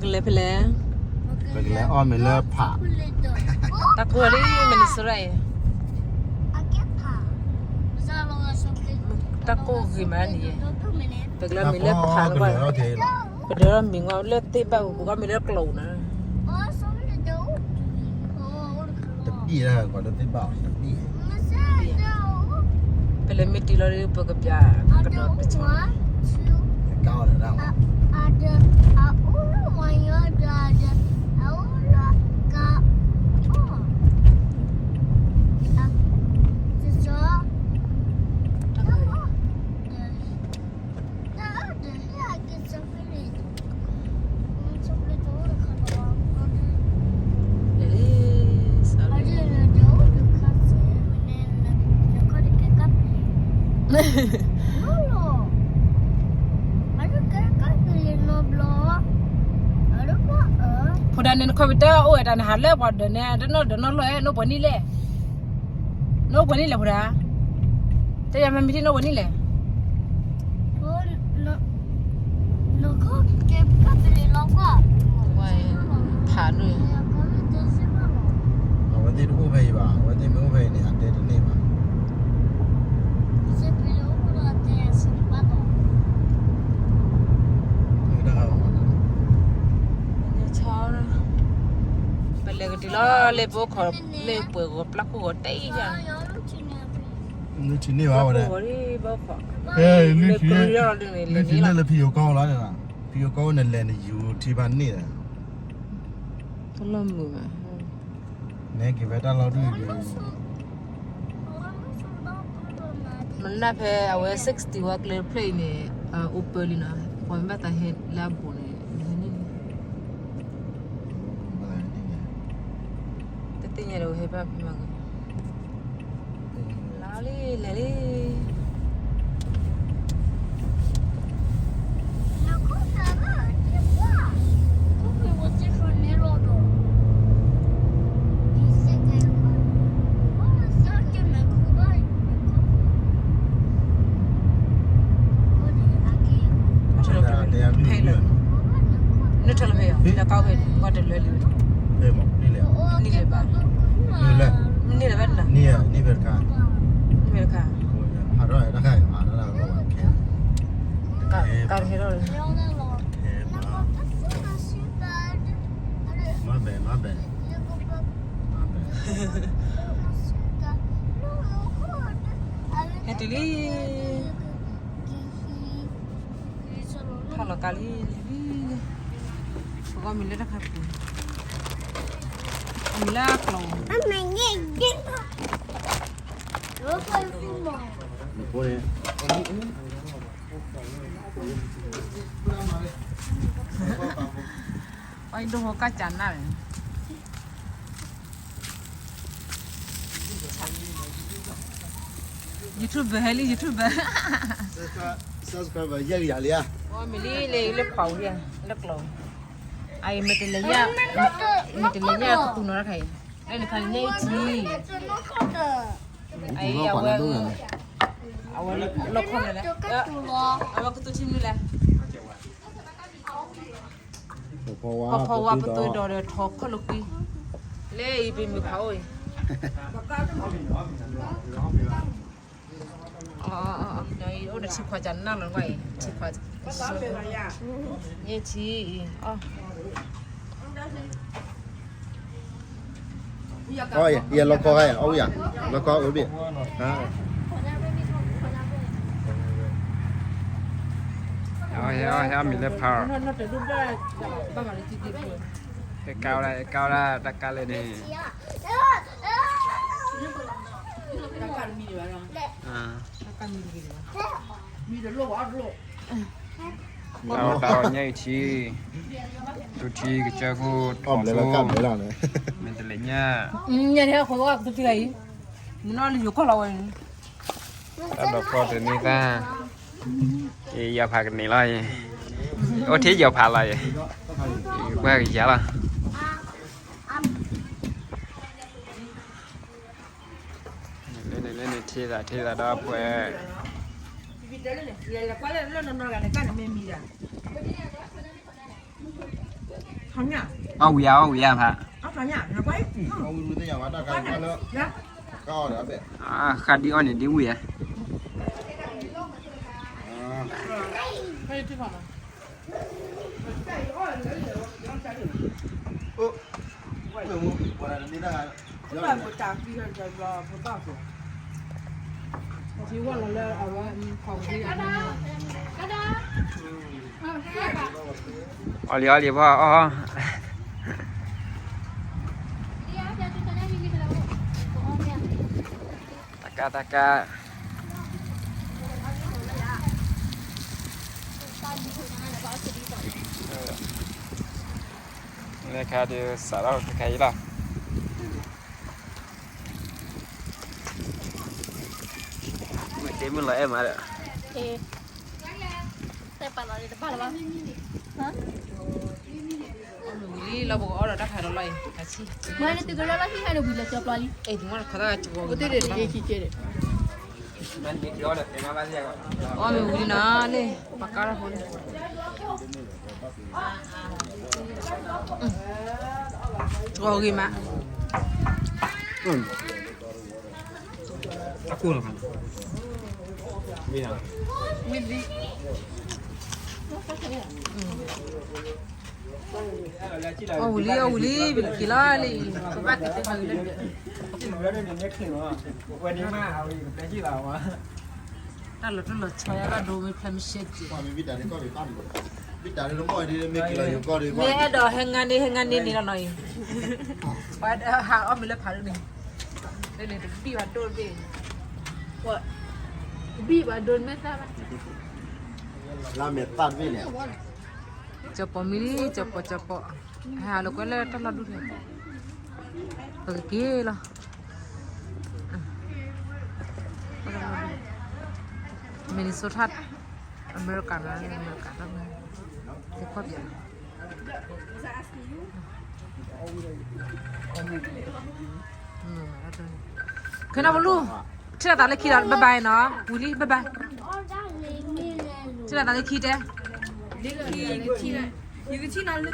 ကလဲၤဖဲလဲၣ်, ပကလဲၤအီၣ်မ့ၤလၢဖး, တၢ်ကိၢ်လံ မ့ၢ်နစရၢၣ်အံၤ, တၢ်ကိၢ်ဂ့ၤမးန့ၣ်, ပကလဲၤမ့ၤလၢဖးလၢ, ပဒၢမ့ၤငီလၢသ့ၣ်ဘၣ်ပူၤ ပကအီၣ်မ့ၤလၢကျိၤနၤ. တဘ့ၣ်လၢ ကွၢ်လၢသ့ၣ်ဘၣ်အီၤတဘ့ၣ်, ပလဲၤမ့ၢ်တုၤလီၤဒီး ပကပျးကဒီးတဆီ, ကါအီၤလၢဒၣ်ဝဲ, ဖိဒါန့ၣ် နခီပီတၢ်အိၣ်ဝဲတၢ်နဟးလၢပှၤဒၢးန့ၣ် တနီၣ်ဒၢးနီၣ်လီၢ်အဲၣ် နအိၣ်ပှဲၤနံၣ်လဲၣ်, နအိၣ်ပှဲၤနံၣ်လဲၣ်ဖိဒါ, တယၤမ့ၢ်မ့ၢ်ထံၣ်နအိၣ်ပှဲၤနံၣ်လဲၣ်. ဖးနုာ်, အဝဲသ့ၣ်တအိၣ်ဖဲအံၤဘၣ်, အဝဲသ့ၣ်မ့ၢ်အိၣ်ဖဲအံၤန့ၣ် အတဲတန့ၢ်ဘၣ်. ပလဲၤကတုၤလီၤလၢပအိၣ်ခိး, လၢပှဲၤဂီၤပျၢ်ခိၣ်ဂီၤတဲယၤ, နထံၣ်န့ၢ်ဘၣ်ဝဲဒၣ်, ဖဲလံထံၣ်န့ၢ်လၢဖံယိၤကီၢ်လီၤ, ဖံယိၤကီၢ်န့ၣ်လဲၤနယူၤထံဘၣ်န့ၣ်, တလီၢ်မုာ်ဘၣ်, နဲက့ၤဖဲတၢ်လီၢ်ဒူၣ်အံၤဒုး မနၢ်ဖဲအဝဲ sixty ဝဲကျဲတဖျၢၣ်အံၤန့ၣ်, အိၣ်ပၢလံနီၤ, ပှၤမ့ၢ်ဘၣ်သးဟဲလၢအဘူးန့ၣ်, တသ့ၣ်ညါဒီးဟဲဘၣ်ဖဲမးက့ၤ, လီၤလံ လဲၤလံ. နထၢၣ်လီၤဖဲယၤ တၢ်ကီဖဲ ကွၢ်တလၢလံ, နံၣ်လဲၤဘၣ်, နံၣ်လဲၤဘၣ်နၤ, နံၣ်ဖဲတခါ, နံၣ်ဖဲတခါ, ကါတဟဲထီၣ်လၢ, မၤဘဲ မၤဘဲ, ဟဲတုၤလံ, ထီၣ်လီၤကါလံ, ပဂီၢ်မံၤလၢတၢ်ခါပူၤ, မံၤလၢကျိၤ, အဒိၣ်ဟိကၢ်ကၢနၢ်န့ၣ် YouTuber ဟဲလံ YouTuber, subscriber ယဲၢ်ကယၤလံဧါ, မ့ၢ်လံလၢခွးဝံၤလံ, လၢကျိၤ, အအံၤမ့ၢ်တလဲၤညၣ်, မ့ၢ်တလဲၤညၣ်ကသူနီၤတခါအံၤ, လၢနခါန့ၣ်ညၣ်အံၤထံ, အအံၤအဝဲ, အဝဲလီၢ်ခီၣ်လဲၣ်, အဝဲကသူထံမနုၤလဲၣ်. ပဖီဝါပသူဒီးထီၣ်ခီၣ်လိာ်ကွံ, လၢအံၤပမုၢ်ဖးအိၣ်အံၤ, အိၣ်ဒီးထံခွးကနၣ်လီၤကွၢ်အံၤ, ထံခွး, န့ၣ်ထံအံၤ, ယလီၢ်ခီၣ်ခါယၤ အီၣ်ဝံၣ်ယၤ, လီၢ်ခီၣ်အိၣ်ဘ့ၣ်, ဟဲအီၣ်မ့ၤလၢဖး, ဟဲကါဝဲဒၣ် ဟဲကါဝဲဒၣ်တၢ်ကါလဲၣ်န့ၣ်, တၢ်အီၣ်တၢ်အီၣ်ညၣ်အံၤထံ, သူထံကစၢၢ်ခိၣ်ထီၣ်ဆိ, မ့ၢ်တလဲၤညၣ်, ညၣ်န့ၣ်အခိၣ်ကသူထံဂၤအံၤ, မ့ၢ်နီၢ်လၢယိၤကီၢ်လီၤဝဲန့ၣ်, တၢ်ဒိးဖျီတန့ၢ်သၣ်, ယီၤဖးကန့ၢ်လီၤအံၤ, အိၣ်ထံယီၤဖးလီၤအံၤ, ကွၢ်ကယၤလီၤ. လၢန့ၣ်လၢန့ၣ်ထံသးထံသးဒီးပှဲၤ, လၢန့ၣ်လၢန့ၣ်ထံသးထံသးဒီးပှဲၤ, လၢန့ၣ်လၢန့ၣ်ထံသးထံသးဒီးပှဲၤ, အီၣ်ဝံၤဧါ အီၣ်ဝံၤဧါဖး, ဃးဒ်အီၣ်န့ၣ်ဒ်ဝံၤဧါ, အီၣ်လံ အီၣ်လံ ဖီအီၣ်, တၢ်ကါ တၢ်ကါ, လဲၤခါဒီးစးထီၣ်ခဲခါအံၤလီၤ, မုၢ်တ့မုၢ်လီၤအဲၣ်မးဒီး လီၤပကအီၣ်ဒီးတၢ်ခါဒီးလီၤအံၤ, မ့ၢ်နတုၤကလီလီၢ်ဟံၣ်ဟဲဒီးဝံၤလၢကၠီပျီလံ, အီၣ်မ့ၢ်ဝံၤလံနီၤန့ၣ် ပကါထီၣ်ဖိန့ၣ် တဂီၤဂ့ၤမး, အကိၢ်လီၤ, ဝံၤလံ, အီၣ်ဝံၤလံ အီၣ်ဝံၤလံ ပက့ၤလီၤလံ, ပဘၣ်က့ၤတမၤဂ့ၤလၢန့ၣ်, တၢ်လီၤတၢ်လီၤဆီယါဘၣ်ဒိမ့ၢ်ဖျဲးမ့ၢ်ရှဲက့ၤ, မ့ၢ်အဲၣ်ဒိးဟဲငါန့ၣ် ဟဲငါန့ၣ်န့ၣ်လီၤနီၤအံၤ, ပှၤဟးအီၣ်မ့ၢ်လၢဖးဒိၣ်န့ၣ်, လၢန့ၣ်တဘံၣ်ဘၣ်ဒိတဘ့ၣ်, တဘံၣ်ဘၣ်ဒိမ့ၢ်သၣ်ဘၣ်, လါမဲာ်သၣ်တဘ့ၣ်န့ၣ်, ကၠီၤပီၤမံလံ ကၠီၤပီၤကၠီၤပီၤ, ဟဲလီၤကွဲလၢတၢ်လီၢ်ဒူၣ်န့ၣ်, ပကက့ၤလီၤ, Minnesota, အမဲရကၤနီၤ အမဲရကၤတၢ်မၤ, သ့ၣ်ခီၣ်ပယီၤ ခဲနီၢ်ပလူ, ထံၣ်လိာ်သးလၢခံဒီး bye bye နီၤ, ဝံၤလံ bye bye, ထံၣ်လိာ်သးလၢခံတဲ, လၢခံ, ယကထံၣ်နၤလၢခံ, ယကထံၣ်နၤလၢခံ,